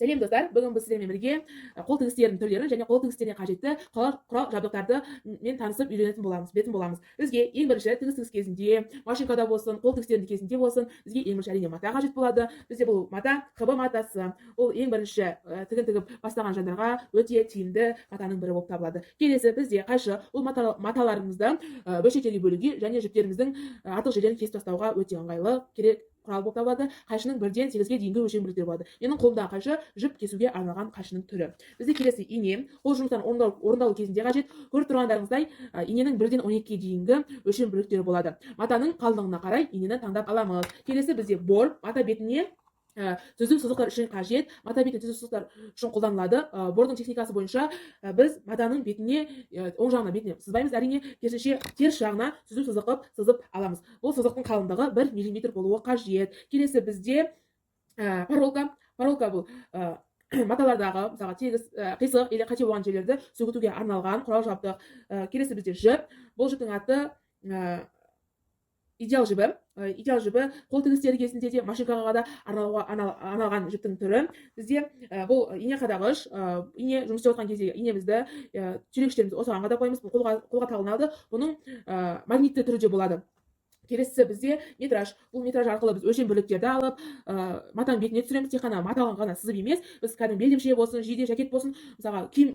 Сәлем, достар! Бүгін біз сіздермен бірге қол тігістерінің түрлерін және қол тігістеріне қажетті құрал жабдықтарды мен танысып үйренетін боламыз, білетін боламыз. Бізге ең бірінші тігіс тігіс кезінде, машинкада болсын, қол тігістерінің кезінде болсын, бізге ең бірінші, әрине, мата қажет болады. Бізде бұл мата ХБ матасы. Ол ең бірінші тігін тігіп бастаған жандарға өте тиімді матаның бірі болып табылады. Келесі бізде қайшы. Бұл маталарымызды бөлшектерге бөлуге және жіптеріміздің артық жерлерін кесіп тастауға өте ыңғайлы, керек құрал болып табылады. Қайшының 1-ден 8-ге дейінгі өлшем бірліктері болады. Менің қолымдағы қайшы жіп кесуге арналған қайшының түрі. Бізде келесі ине, қол жұмыстарын орындалу кезінде қажет. Көріп тұрғандарыңыздай, иненің 1-ден 12-ге дейінгі өлшем бірліктері болады. Матаның қалыңдығына қарай инені таңдап аламыз. Келесі бізде бор, мата бетіне түзу сызықтар үшін қажет, мата бетіне түзу сызықтар үшін қолданылады. Бордың техникасы бойынша біз матаның бетіне, оң жағына, бетіне сызбаймыз, әрине, керісінше теріс жағына түзу сызық қылып сызып аламыз. Бұл сызықтың қалыңдығы 1 миллиметр болуы қажет. Келесі бізде поролка. Поролка бұл маталардағы, мысалға, тегіс, қисық или қате болған жерлерді сөгітуге арналған құрал жабдық. Келесі бізде жіп. Бұл жіптің аты идеал жібі. Идеал жібі қол тігістері кезінде де, машинкаға да арналған жіптің түрі. Бізде бұл ине қадағыш. Ине жұмыс істеп жатқан кезде инемізді, түйрегіштерімізді осыған қадап қоямыз. Бұл қолға тағылынады. Бұның магнитті түрі де болады. Келесісі бізде метраж. Бұл метраж арқылы біз өлшем бірліктерді алып, матаның бетіне түсіреміз. Тек қана матаны ғана сызып емес, біз кәдімгі белдемше болсын, жейде, жакет болсын, мысалға, киім.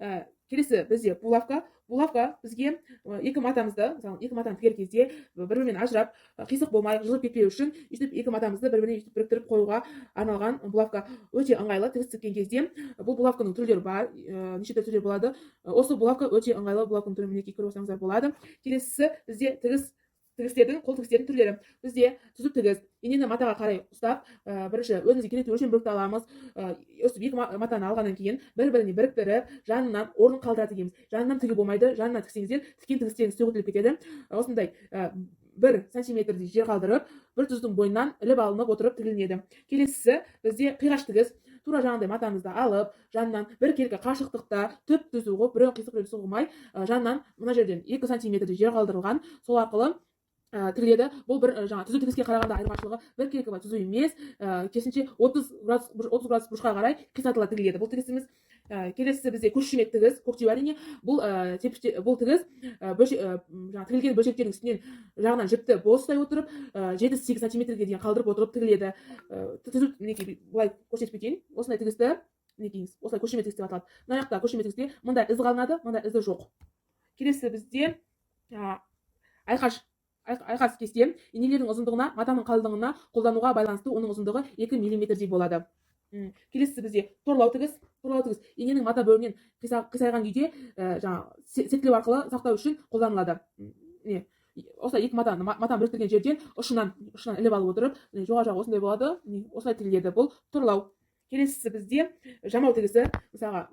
Келесі бізде булавка. Булавка бізге екі матамызды, мысалы, екі матаны тігер кезде бір бірімен ажырап, қисық болмай, жырылып кетпеу үшін өйтіп екі матамызды бір біріне өйтіп біріктіріп қоюға арналған булавка өте ыңғайлы тігіс тіккен кезде. Бұл булавканың түрлері бар, неше түрлі түрлері болады. Осы булавка өте ыңғайлы. Булавканың түрін, мінекей, көріп отырсаңыздар болады. Келесісі бізде тігіс, тігістердің, қол тігістердің түрлері. Бізде түзу тігіс. Инені матаға қарай ұстап, бірінші өзімізге керекті өлшем бірлікті аламыз. Өстіп екі матаны алғаннан кейін бір біріне біріктіріп, жанынан орын қалдыра тігеміз. Жанынан тігуге болмайды. Жанынан тіксеңіздер, тіккен тігістеріңіз сөгітіліп кетеді. Осындай 1 сантиметрдей жер қалдырып, бір тұздың бойынан іліп алынып отырып тігілінеді. Келесісі бізде қиғаш тігіс. Тура жаңағыдай матамызды алып, жанынан біркелкі қашықтықта түп түзу қылып, біреуін қисық, біреуін сұқ қылмай, жанынан мына жерден 2 сантиметрдей жер қалдырылған, сол арқылы тігіледі. Бұл бір жаңа түзу тігіске қарағанда айырмашылығы біркелкі былай түзу емес, керісінше 30 градус, 30 градус бұрышқа қарай қисайтыла тігіледі бұл тігісіміз. Келесісі бізде көшірме тігіс, көктеу, әрине. Бұл бұл тігіс жаңа тігілген бөлшектердің үстінен жағынан жіпті бос ұстай отырып, 7-8 сантиметрге дейін қалдырып отырып тігіледі. Түзу, мінекей, былай көрсетіп кетейін. Осындай тігісті, мінекейіңіз, осылай көшірме тігіс деп аталады. Мына жақта көшірме тігісте мындай із қалынады, мындай ізі жоқ. Келесі бізде айқас кесте. Инелердің ұзындығына, матаның қалыңдығына, қолдануға байланысты оның ұзындығы 2 миллиметрдей болады. Келесісі бізде торлау тігіс. Торлау тігіс иненің мата бөлімінен қисайған күйде жаңағы сеткілеу арқылы сақтау үшін қолданылады. Не осылай екі матаны біріктірген жерден ұшынан іліп алып отырып, міне, жоғары жағы осындай болады, міне, осылай тігіледі. Бұл торлау. Келесісі бізде жамау тігісі. Мысалға,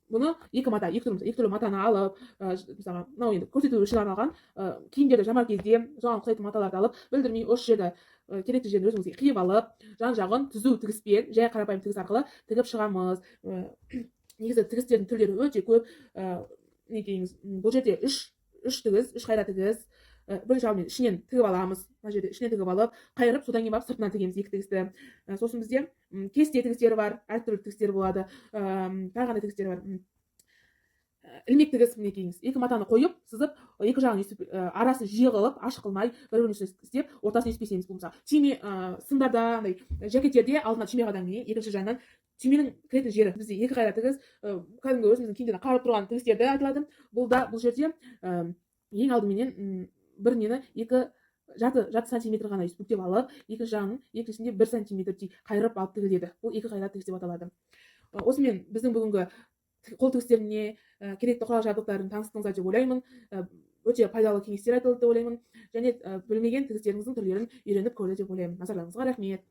бұны екі мата, екі түрлі матаны алып, мысалға, мынау енді көрсету үшін арналған, киімдерді жамар кезде соған ұқсайтын маталарды алып, білдірмей осы жерді, керекті жерін өзіңізге қиып алып, жан жағын түзу тігіспен, жай қарапайым тігіс арқылы тігіп шығамыз. Негізі тігістердің түрлері өте көп. Мінекейіңіз, бұл жерде үш тігіс, үш қайра тігіс. Бірінші алдымен ішінен тігіп аламыз, мына жерде ішінен тігіп алып, қайырып, содан кейін барып сыртынан тігеміз екі тігісті. Сосын бізде кесте тігістері бар, әртүрлі тігістер болады. Тағы қандай тігістер бар? Ілмек тігіс. Мінекейіңіз, екі матаны қойып, сызып, екі жағын өйстіп, арасын жиі қылып, ашық қылмай, бір бірінің үстіне істеп, ортасын өйстіп кесеміз. Бұл, мысалы, түйме, сымдарда, андай жакеттерде алдына түйме қадан кейін екінші жағынан түйменің кіретін жері. Бізде екі қайра тігіс, кәдімгі өзіміздің киімдерден қарап тұрған тігістерді айтылады. Бұл да, бұл жерде ең алдыменен бір нені екі жарты сантиметр ғана өйстіп бүктеп алып, екінші жағын, екіншісінде 1 сантиметрдей қайырып алып тігіледі. Бұл екі қайра тігіс деп аталады. Осымен біздің бүгінгі қол тігістеріне керекті құрал жабдықтарын таныстыңыздар деп ойлаймын. Өте пайдалы кеңестер айтылды деп ойлаймын және білмеген тігістеріңіздің түрлерін үйреніп көрді деп ойлаймын. Назарларыңызға рахмет.